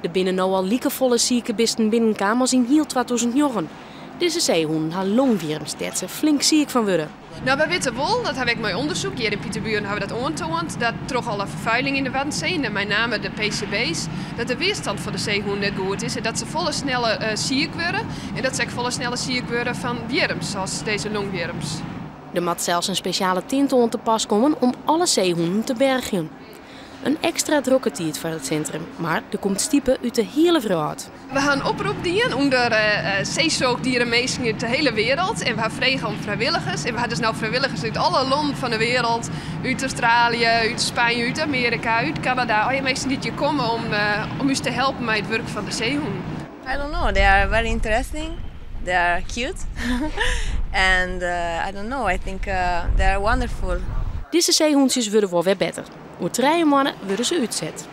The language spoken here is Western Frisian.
Der binne no al likefolle sike bisten binnenkaam as yn hiel 2009. Dizze seehûnen ha longwjirms dêr't se flink siik fan wurde. No, wy witte wol, dat ha wy ek mei ûndersyk hjir yn Pieterburen ha we dat oantoand, dat troch alle ferfuiling yn de Waddenzee, en mei name de PCB's, dat de weerstand fan de seehûn net goed is en dat se folle sneller siik wurde en dat se ek folle sneller siik wurde fan wjirms, sa as dizze longwjirms. Der moat sels in spesjale tinte oan te pas komme om alle seehûnen te bergjen. In ekstra drokke tiid foar it sintrum, mar der komt stipe út de hiele wrâld. We ha in oprop dien ûnder seesôchdierenminsken út de hiele wereld en we ha frege om frijwilligers. En we ha dus no frijwilligers út alle lannen fan de wereld, út Australië, út Spanje, út Amearika, út Kanada. Alle minsken dy't hjir komme om ús te helpen mei it wurk fan de seehûnen. I don't know, they are very interesting, they are cute and I don't know, I think they are wonderful. Dizze seehûntsjes wurde wol wer better. Oer 3 moanne wurde se útset.